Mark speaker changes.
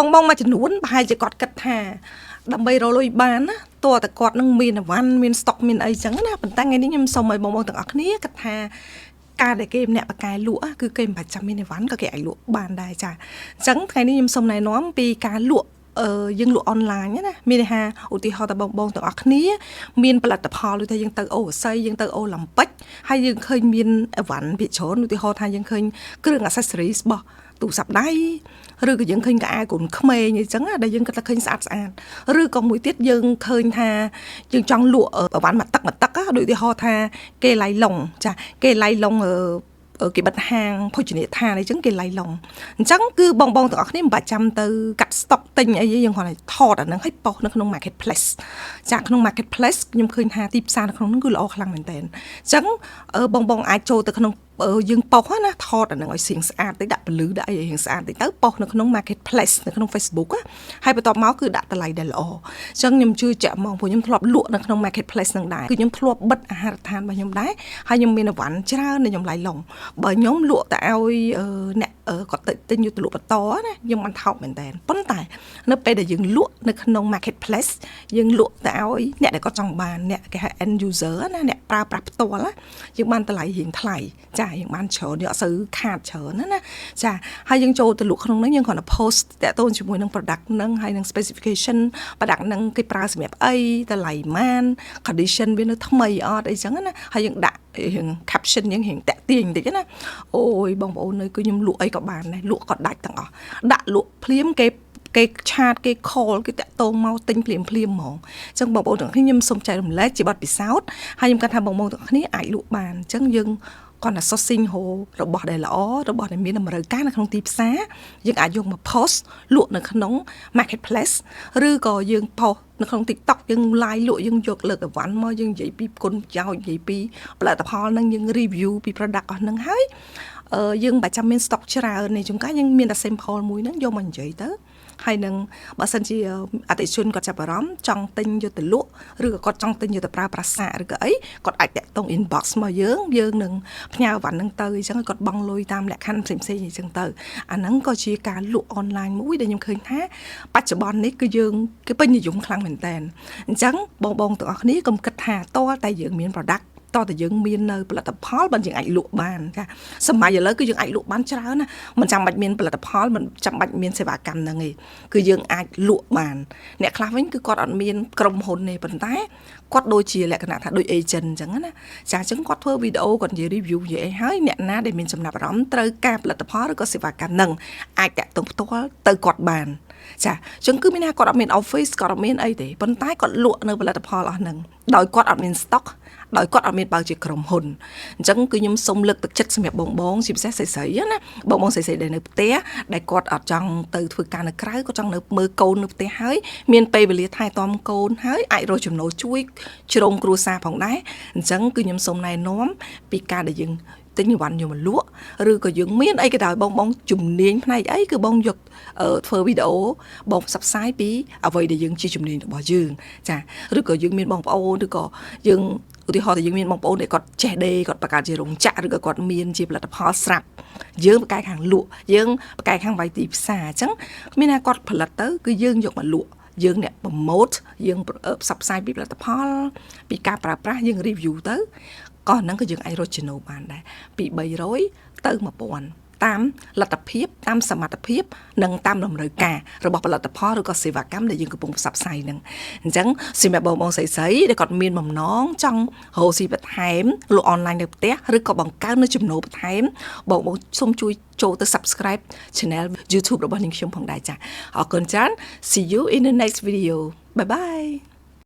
Speaker 1: បងបងមួយចំនួនប្រហែលជាគាត់គិតថាដើម្បីរកលុយបានណាតើតែគាត់នឹងមានអីវ៉ាន់មានស្តុកមានអីចឹងណាប៉ុន្តែថ្ងៃនេះខ្ញុំសូមឲ្យបងបងទាំងអស់គ្នាគិតថាការដែលគេម្នាក់បកកែលក់គឺគេមិនបាច់ចាំមានអីវ៉ាន់ក៏គេអាចលក់បានដែរចាអញ្ចឹងថ្ងៃនេះខ្ញុំសូមណែនាំពីការលក់អឺយើងលក់អនឡាញណាមានន័យថាឧទាហរណ៍តបងបងទាំងអស់គ្នាមានផលិតផលដូចថាយើងទៅអូស័យយើងទៅអូឡ িম্ ពិកហើយយើងឃើញមានអីវ៉ាន់ភាគច្រើនឧទាហរណ៍ថាយើងឃើញគ្រឿង accessories របស់ទូរស័ព្ទដៃឬក៏យើងឃើញខោអាវកូនក្មេងអីចឹងដែលយើងគិតថាឃើញស្អាតស្អាតឬក៏មួយទៀតយើងឃើញថាយើងចង់លក់អីវ៉ាន់មួយទឹកមួយទឹកដូចឧទាហរណ៍ថាគេឡៃឡុងចាគេឡៃឡុងអឺគេបិទហាងភោជនីយដ្ឋានអីចឹងគេឡៃឡុងអញ្ចឹងគឺបងបងទាំងអស់គ្នាមិនបាច់ចាំទៅកាត់ស្តុកទិញអីយើងគ្រាន់តែថតអាហ្នឹងឲ្យ post នៅក្នុង marketplace ចាក្នុង marketplace ខ្ញុំឃើញថាទីផ្សារនៅក្នុងហ្នឹងគឺល្អខ្លាំងមែនតើអញ្ចឹងបងបងអាចចូលទៅក្នុងយើង post ណាថតអាហ្នឹងឲ្យសៀងស្អាតតិចដាក់ពលឺដាក់អីឲ្យរៀងស្អាតតិចទៅ post នៅក្នុង marketplace នៅក្នុង Facebook ហើយបន្ទាប់មកគឺដាក់តម្លៃដែលល្អអញ្ចឹងខ្ញុំជឿជាក់ហ្មងព្រោះខ្ញុំធ្លាប់លក់នៅក្នុង marketplace ហ្នឹងដែរគឺខ្ញុំធ្លាប់បិទអាហារដ្ឋានរបស់ខ្ញុំដែរហើយខ្ញុំមានអីវ៉ាន់ច្រើនដែលខ្ញុំឡៃឡុងបើខ្ញុំលក់តែឲ្យអ្នកគាត់ទៅទិញយកទៅលក់បន្តណាខ្ញុំមិនថោកមែនតើប៉ុន្តែនៅពេលដែលយើងលក់នៅក្នុង marketplace យើងលក់ទៅឲ្យអ្នកដែលគាត់ចង់បានអ្នកគេហៅ end user ណាអ្នកប្រើប្រាស់ផ្ទាល់ណាយើងបានតម្លៃរៀងថ្លៃចាយើងបានច្រើនយើងអត់សូវខាតច្រើនណាណាចាហើយយើងចូលទៅលក់ក្នុងហ្នឹងយើងគ្រាន់តែ post តាក់ទងជាមួយនឹង product ហ្នឹងហើយនឹង specification product ហ្នឹងគេប្រើសម្រាប់អីតម្លៃម៉ាន condition វានៅថ្មីអត់អីចឹងណាហើយយើងដាក់រៀង caption យើងរៀងតាក់ទាញបន្តិចណាអូយបងប្អូននៅគឺខ្ញុំលក់អីក៏បានដែរលក់ក៏ដាច់ទាំងអស់ដាក់លក់ភ្លាមគេគេ chat គេ call គេតាក់ទងមកទិញភ្លាមភ្លាមហ្មងអញ្ចឹងបងប្អូនទាំងគ្នាខ្ញុំសូមចែករំលែកជាបទពិសោធន៍ហើយខ្ញុំគាត់ថាបងប្អូនទាំងគ្នាអាចលក់បានអញ្ចឹងយើង គាត់តែ sourcing ហូរបស់ដែលល្អរបស់ដែលមានតម្រូវការនៅក្នុងទីផ្សារយើងអាចយកមក post លក់នៅក្នុង marketplace ឬក៏យើង post នៅក្នុង TikTok យើង live លក់យើងយកលើកអីវ៉ាន់មកយើងនិយាយពីគុណប្រយោជន៍និយាយពីផលិតផលហ្នឹងយើង review ពី product អស់ហ្នឹងហើយអឺយើងមិនបាច់ចាំមាន stock ច្រើនទេជួនកាលយើងមានតែ sample មួយហ្នឹងយកមកនិយាយទៅហើយនឹងបើសិនជាអតិថិជនគាត់ចាប់អារម្មណ៍ចង់ទិញយកទៅលក់ឬក៏គាត់ចង់ទិញយកទៅប្រើប្រាស់សាកឬក៏អីគាត់អាចតាក់ទង inbox មកយើងយើងនឹងផ្ញើអីវ៉ាន់ហ្នឹងទៅអញ្ចឹងគាត់បង់លុយតាមលក្ខខណ្ឌផ្សេងៗអញ្ចឹងទៅអាហ្នឹងក៏ជាការលក់អនឡាញមួយដែលខ្ញុំឃើញថាបច្ចុប្បន្ននេះគឺយើងគេពេញនិយមខ្លាំងមែនតើអញ្ចឹងបងបងទាំងអស់គ្នាកុំគិតថាតើតែយើងមាន product តើតើយើងមាននៅផលិតផលបើយើងអាចលក់បានចាសម័យឥឡូវគឺយើងអាចលក់បានច្រើនណាមិនចាំបាច់មានផលិតផលមិនចាំបាច់មានសេវាកម្មហ្នឹងទេគឺយើងអាចលក់បានអ្នកខ្លះវិញគឺគាត់អត់មានក្រុមហ៊ុនទេប៉ុន្តែគាត់ដូចជាលក្ខណៈថាដូច agent អញ្ចឹងណាចាអញ្ចឹងគាត់ធ្វើវីដេអូគាត់និយាយ review និយាយអីហើយអ្នកណាដែលមានចំណាប់អារម្មណ៍ត្រូវការផលិតផលឬក៏សេវាកម្មហ្នឹងអាចតាក់ទងផ្ទាល់ទៅគាត់បានចាអញ្ចឹងគឺមានថាគាត់អត់មាន office គាត់អត់មានអីទេប៉ុន្តែគាត់លក់នៅផលិតផលអស់ហ្នឹងដោយគាត់អត់មាន stock ដោយគាត់អត់មានបើកជាក្រុមហ៊ុនអញ្ចឹងគឺខ្ញុំសូមលើកទឹកចិត្តសម្រាប់បងបងជាពិសេសស្រីៗណាបងបងស្រីៗដែលនៅផ្ទះដែលគាត់អត់ចង់ទៅធ្វើការនៅក្រៅគាត់ចង់នៅមើលកូននៅផ្ទះហើយមានពេលវេលាថែទាំកូនហើយអាចរកចំណូលជួយជ្រោមគ្រួសារផងដែរអញ្ចឹងគឺខ្ញុំសូមណែនាំពីការដែលយើងទិញអីវ៉ាន់យកមកលក់ឬក៏យើងមានអីក៏ដោយបងបងជំនាញផ្នែកអីគឺបងយកធ្វើវីដេអូបងផ្សព្វផ្សាយពីអ្វីដែលយើងជាជំនាញរបស់យើងចាឬក៏យើងមានបងប្អូនឬក៏យើងឧទាហរណ៍ថាយើងមានបងប្អូនដែលគាត់ចេះដេរគាត់បង្កើតជារោងចក្រឬក៏គាត់មានជាផលិតផលស្រាប់យើងបកកែខាងលក់យើងបកកែខាងវាយទីផ្សារអញ្ចឹងមានថាគាត់ផលិតទៅគឺយើងយកមកលក់យើងអ្នក promote យើងផ្សព្វផ្សាយពីផលិតផលពីការប្រើប្រាស់យើង review ទៅ ក៏ហ្នឹងក៏យើងអាចរកចំណូលបានដែរពី300ទៅ1000តាមលទ្ធភាពតាមសមត្ថភាពនិងតាមតម្រូវការរបស់ផលិតផលឬក៏សេវាកម្មដែលយើងកំពុងផ្សព្វផ្សាយហ្នឹងអញ្ចឹងសម្រាប់បងបងស្រីស្រីដែលគាត់មានបំណងចង់រកស៊ីបន្ថែមលក់អនឡាញនៅផ្ទះឬក៏បង្កើននូវចំណូលបន្ថែមបងបងសូមជួយចូលទៅ subscribe channel YouTube របស់នាងខ្ញុំផងដែរចាអរគុណច្រើន។ See you in the next video. Bye bye.